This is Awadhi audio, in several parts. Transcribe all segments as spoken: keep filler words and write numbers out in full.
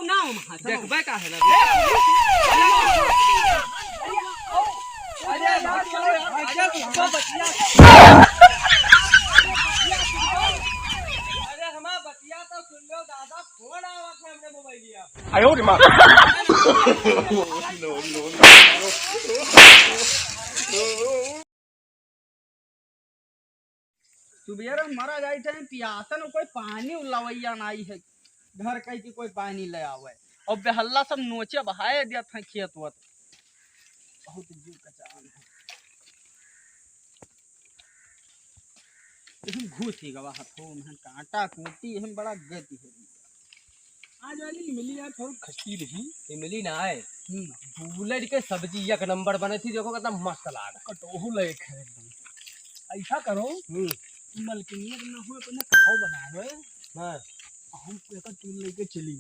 ना हो वहाँ, चलो। देखबे का है ना? अरे यार, चलो यार, अरे हमको बतिया, अरे हमार बतिया तो सुन लो दादा, फोन आवा था हमरे मोबाइलिया। आयो रे माँ। सुबेरे मरा जाई थे पियासन, कोई पानी लवैया नाई है, घर कहीं की कोई पानी ले आवे, और बेहल्ला सब नोचे बहाए दिया था खेत वत, बहुत जीव कचान है। इहम घुस ही गवा हथो में कांटा कूटी, इहम बड़ा गति है। आज वाली इमली यार थोड़ी खट्टी रही। इमली ना आए। हम्म। बुलेट के सब्जी एक नंबर बने थी, देखो कितना मस्त लाग। कटोहू लायक है एकदम। ऐसा करो, हम्म। मलकिनिया के ना हो, अपने खाओ बनाओ। हाँ। हम एक चूल लेके चली।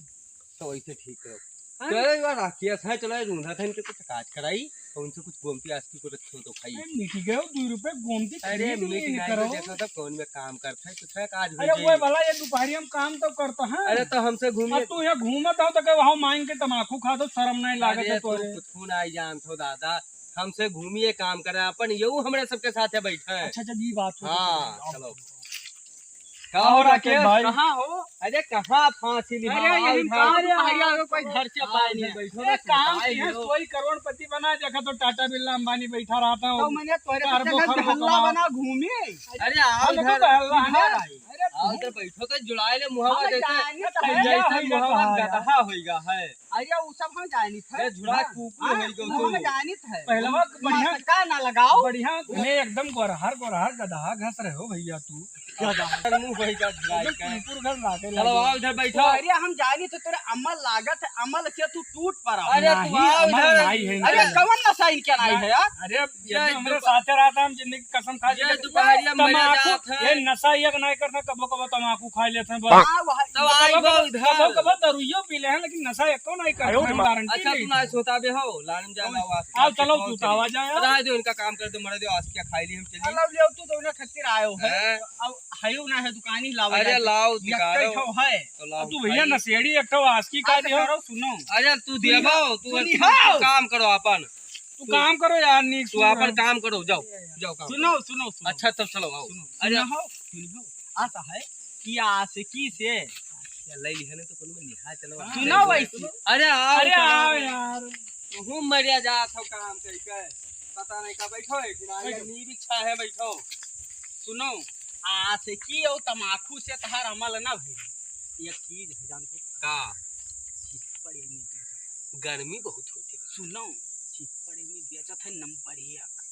तो वैसे ठीक है। हाँ? चलो एक बार राखिया था, चलो एक ढूंढा था इनके कुछ काज कराई। तो उनसे कुछ गोमती आस्की को रखे हो तो खाई। अरे, मिट गए हो, दो रुपए गोमती अरे, खरीद मिट लेने नहीं करो। तो देखो तो कौन में काम करता है, कुछ है काज अरे, हो वो जाई। भला ये दोपहरिया में काम तो करता है। अरे, तो हमसे घूमिए। अब तू यहाँ घूमत हो तो कहे, "वहाँ मांग के तमाकू खा दो, शर्म नहीं लागत अरे, है तू तोरे।" कुछ ना आई जानत हो दादा, हमसे घूमिए काम करे, अपन यहू हमरे सबके साथ है बैठे हैं। अच्छा, जब ये बात हो तो हाँ, चलो। चलो। का हो और राकेश राकेश? भाई? कहाँ हो? अरे कहाँ फांसी लिहा अरे, आओ यही इधर। काम अरे, भैया आओ, को कोई घर से आओ, पाए इधर नहीं। बैठो अरे, ना, काम सुनता ही किया, हो। कोई करोड़पति बना, देखा तो टाटा बिरला अंबानी बैठा रहता है, तो वो मैंने तोरे कारबो पीछे खरबो हल्ला कमाओ। बना घूमे। अरे, आओ हम इधर। तो हल्ला हम हमारा। आई। अरे, आओ तू इधर बैठो, तो जुड़ाए ले मुहावा हम जैसे, जानित है। जैसे भैया, मुहावा भैया। गदहा होइगा है। अरे, वो सब हम जानित है। ए, जुड़ा हाँ, कुकुर हाँ, होइगा वो तू। हम जानित है। पहलवा बढ़िया। का ना लगाओ। बढ़िया, मैं एकदम गोरहर, गोरहर गदहा घस रहे हो भैया तू। मुंह वही का ढुलाई एकदम का। कुकुर घर लागे चलो लागे। आओ इधर बैठो। तो अरे हम जानी तो तोरे अमल लागत है, अमल से तू टूट पड़ा। अरे तू नहीं, आओ अमल इधर। नहीं है अरे इनका। कवन नशा इनके नहीं है यार? अरे ये ये हमरे दो- साथे रहता, हम जिंदगी कसम खा ये के दोपहरिया में मजा तमाकू, जात है। ये नशा ये नहीं करता, कबो कबो तमाकू खा लेते हैं बस। हाँ, वही। तो कबो आई कबो, वो इधर। कबो कबो दारुइयो पी ले हैं, लेकिन नशा एको नहीं करते हैं, गारंटी अच्छा, नहीं तू ना है। सोता बे हो, लाइन जा कौन? आवाज आओ, चलो, सुतावा जाए। रह दो, इनका काम कर दो, मरे दो, आज क्या खाई ली हम चली। अलग ले तू तो उन्हें खातिर आयो है। हैं? अब हयो ना है दुकानी लावे अरे जाके। लाओ, एक निकालो। ठो है। तो लाओ अब तू भैया भाई। नशेड़ी एक ठो आस्की का अच्छा, दियो। करो, सुनो। अरे तू सुनियो, देबो, तू सुनियो। तू काम करो अपन। तू तू काम करो यार, नीक तू सुनो। अपन काम करो, जाओ, जाओ काम सुनो, करो। सुनो, सुनो। अच्छा, तब चलो, आओ। सुनो, अरे सुनो, सुनो। आशा है कि आशिकी से या ले लिहने तो कोनो में लिहा चलो। सुनो भाई, सुनो। अरे आओ, अरे आओ यार। तू मरिया जात हो काम कइके। पता नहीं का बैठो है कि ना, ये बैठो। नींद इच्छा है, बैठो। सुनो, आशिकी और तमाकू से तहार अमल ना भई। एक चीज है, जानत हो? का? चिप्पड़ एगो बेचत है। गर्मी बहुत होती है। सुनो, चिप्पड़ एगो बेचत है, नंबर एक।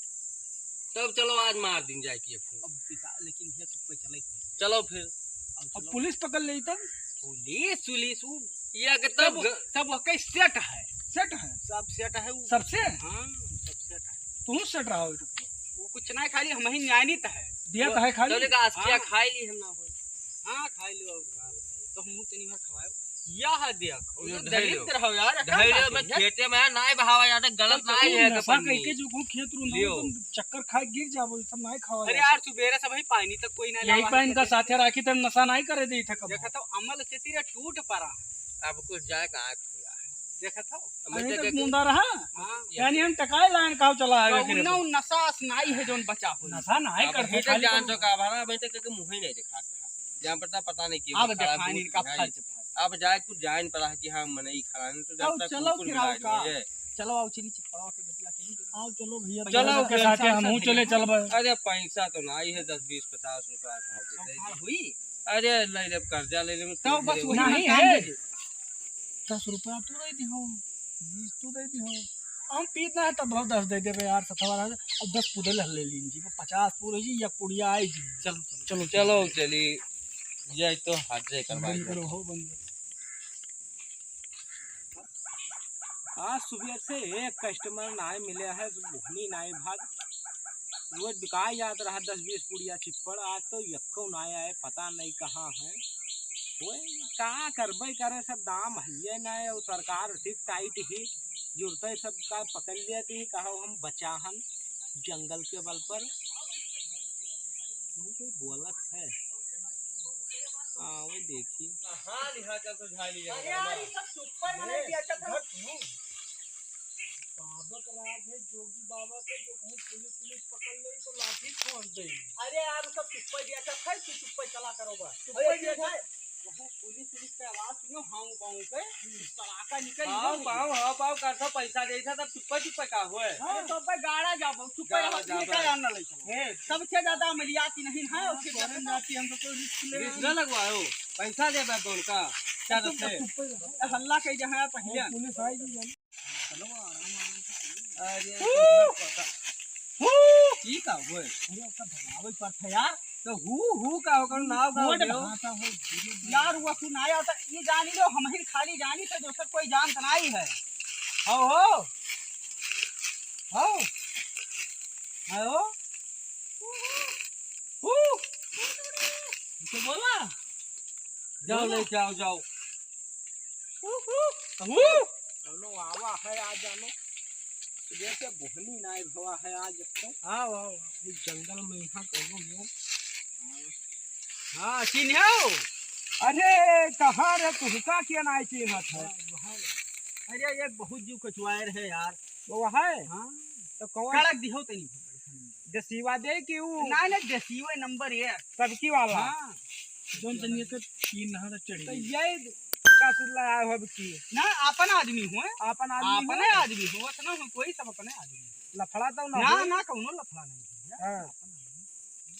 तब चलो, आज मार दिन जाए कि एक फूंक। अब बेटा, लेकिन भैया, तुमको चले के पड़ी। चलो फिर। अब अब चलो। पुलिस पकड़ लेई तब? पुलिस, पुलिस, वो ये एकदम सब, ग- सब वही सेट है। सेट है? सब सेट है वो। सबसे? हाँ, सब सेट है। तू सेट रहा हो तब तो। वो कुछ ना, खाली हम ही न्यायित है। दिया तो है खाली? चले का आज क्या हाँ। खाई ली हम ना हो। हाँ, खाई लो और का बताई। तो हम तनी भर खवाओ। यह देखो, ये एकदम धैर्य। दरिद्र हो यार, एकदम धैर्य में दरिद्र। खेते में ना बहावा जाता, गलत तो ना है नशा कपड़नी। कइके जो कहूँ खेत रू लियो। तुम चक्कर खाए गिर जाबो, ये सब ना खावा अरे जाता। यार, सुबेरे से भाई पानी तक कोई ना यही लावा पानी का है। साथे राखी तब नशा नहीं करे दे था कब। देखा तो अमल से तेरा टूट पड़ा। अब कुछ जाए का आँख खुला है। देखा था? अब अरे मैं तो देख के मुंडा रहा। हाँ। यानी हम टकाए लाइन का चला है तो करे उन्ना तो। उन नशा से नहीं है जोन बचा हो। नशा नहीं अब करते, ये तो खाली जान तो तो का भरा, मैं तो के मुंह ही नहीं दिखाता। जान पड़ता, पता नहीं क्यों अब खराब देखा नहीं होती इनका है। फर्ज फर्ज। अब जाए कुछ जान पड़ा कि हाँ, मनई खड़ा है, तो जब आओ, तक चलो कुकुर फिर आओ बिलाई का। नहीं है। चलो आओ, चली चिपड़वा के बतिया के ही आओ, चलो भैया, चलो चलो के फिर। साथे हम हूँ चले चलबे। अरे पैसा तो नहीं है, दस, बीस, पचास रुपया था, दे दे। संभाल हुई? अरे ले ले, कर्जा ले ले, तो बस वही नहीं मकान है। दे दे। दस रुपया तू दे दी हो, बीस तू दे दी हो। हम पीत ना है तब बहुत दस दे देबे यार, सतवा रहा। अब दस पुदल ले लीन जी, पचास पूरे जी, या पुड़िया आई जी। चलो, चलो, चलो, चलो, चली। ये तो हट जाए करवाई बंद करो, हो बंद करो। आज सुबह से एक कस्टमर नाय मिले है, मोहनी नाय भाग। रोज बिकाय जात रहा दस बीस पुड़िया चिप्पड़, आज तो यक्को नाय आए, पता नहीं कहाँ है। ओए, का करबे करे, सब दाम हइये नाय, और सरकार ठीक टाइट ही जुड़ते सब का पकड़ लेती ही, कहो हम बचा हन जंगल के बल पर। तुम कोई बोलत है? आओ देखी। हाँ, लिहा चल तो झाली है। अरे यार, ये सब सुपर वाला ए, दिया चल तो। बाबा का राज है, जोगी बाबा के, जो कहीं पुलिस, पुलिस पकड़ ले तो लाठी ठोंस दे। अरे यार, वो सब सुपर दिया चल, है, तू सुपर चला करोगा। सुपर अरे दिया चल। वहाँ पुलिस, पुलिस के आवाज सुनो, हाउ बाउ के, तड़ाका निकल हाउ गया। बाउ, हाउ बाउ करता, पैसा देता, तब चुप्पा चुप्पा का होए? हाँ, तो अब गाड़ा जाबो, चुप्पा गाड़ा रहो, ये जाबो। क्या जानना लइका? ए, सबसे ज्यादा अमलियाती नहीं है, उसके तोरे ज्यादा नाती हम तो कोई रिस्क ले रिस्क ना लगवाओ, पैसा दे बे बोल का, क्या तो रखे? चुप्पा रहो। ए, हल्ला कह जहाँ पहले। पुलिस आई जी जाने। चलो, आराम, आराम से चलो। अरे, हू! पता। हू! ई का होए? अरे, ओका बनावे पड़त है यार। तो हू, हू का ओकर नाव का कोड हो? भाषा हो, धीरे बोल। यार, वो तू ना आता, ये जानी लो, हम ही खाली जानी तो दोसर कोई जानत नाई है। हो, हो। हो। हो। हू। तो बोला। जाओ, जाओ। लेके आओ, जाओ। हू, हू। हू। कौनो आवा है, आ जानो। जैसे बोहनी नाई भवा है आज एक तो। हाँ, वाह, वाह। इस जंगल में यहाँ कौनो मेल। हाँ, चिन्हो। अरे, कहाँ रे, तुहका के नाई चिन्हत है? हाँ, वहाँ। अरे, ये बहुत जीव कचवायर है यार। वो है? हाँ। तो कौन? कड़क दिहो तनी। देसीवा दे कि ऊ? नाई, नाई, देसीवा नंबर एक। सबकी वाला? हाँ। जौन तनिया के तीन नहर चढ़ तो गई। ये का सुन लाया हो अब की? ना, अपन आदमी हो, हैं? अपन आदमी हो? अपने आदमी हो, इतना हो, कोई सब अपने आदमी हो। लफड़ा तो ना ना, हो? ना, कौनो लफड़ा नहीं है। हाँ।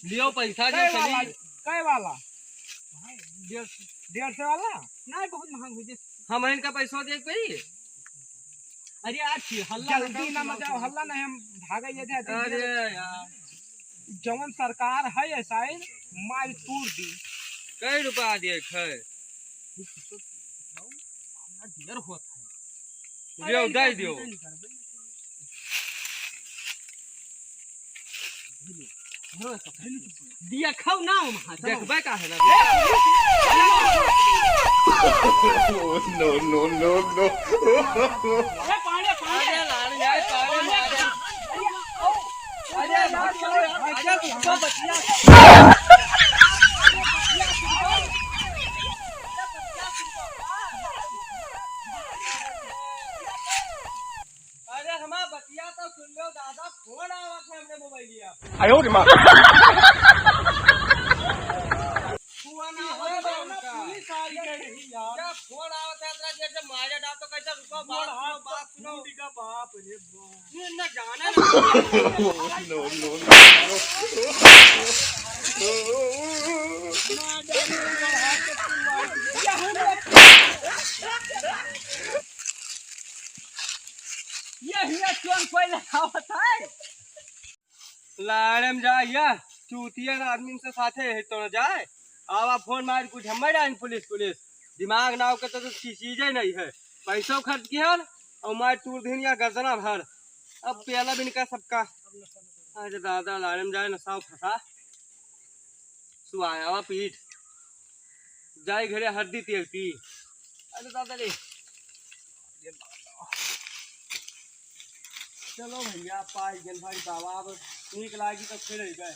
लियो पैसा जो कै वाला? चली। कै वाला? भाई, डेढ़ सौ। डेढ़ सौ वाला? नहीं, बहुत महंग हो जाए। हम इनका पैसा दे के पड़ी? अरे यार, फिर हल्ला जल्दी ना ना मचाओ, मचाओ। हल्ला नहीं, हम भागे ये थे। अरे यार। जवन सरकार है ऐसा ही, मार तोड़ दी। कै रुपया दिए खे? ढेर होत है। दियो, अरे, दे इनका दियो। चिंता नहीं करबे। दिया खाओ ना हम हाथ में। देखबे का है ना? No, no, no, no। अरे पाड़े, पाड़े। अरे लाल जाए, पाड़े मारे। अरे यार, चलो यार, अरे तू बचिया। अरे हमार बतिया तो सुन लो दादा, फोन आवत है हमरे मोबाइलिया पे। आयो रे माँ। फोन आवत है उनका। पुलिस आ गई है यार। क्या फोन आवत है इतना देर से, मारे डाल तो कैसे रुको, बात सुनो, बात सुनो। टूट गया बाप रे बाप। ये ना जाना ना। No, no, no, no। ये हिया चोन कोई लगावत है। लाड़े में जा, या चूतियन आदमी से साथे है तो न जाए। आवा फोन मार कुछ हमें डाइन पुलिस, पुलिस। दिमाग नाव के तो, तो की चीजें नहीं है। पैसों खर्च किया और मार तूर दिन या गर्दना भर। अब प्याला भी निकाल सबका। अरे दादा, लाड़े में जाए नसाव फंसा। सुआयावा पीठ। जाए घरे हरदी तेल पी। अरे दादा रे। चलो भैया, पाई गन भाई बाबा, अब नीक लागी तो फिर अइबे।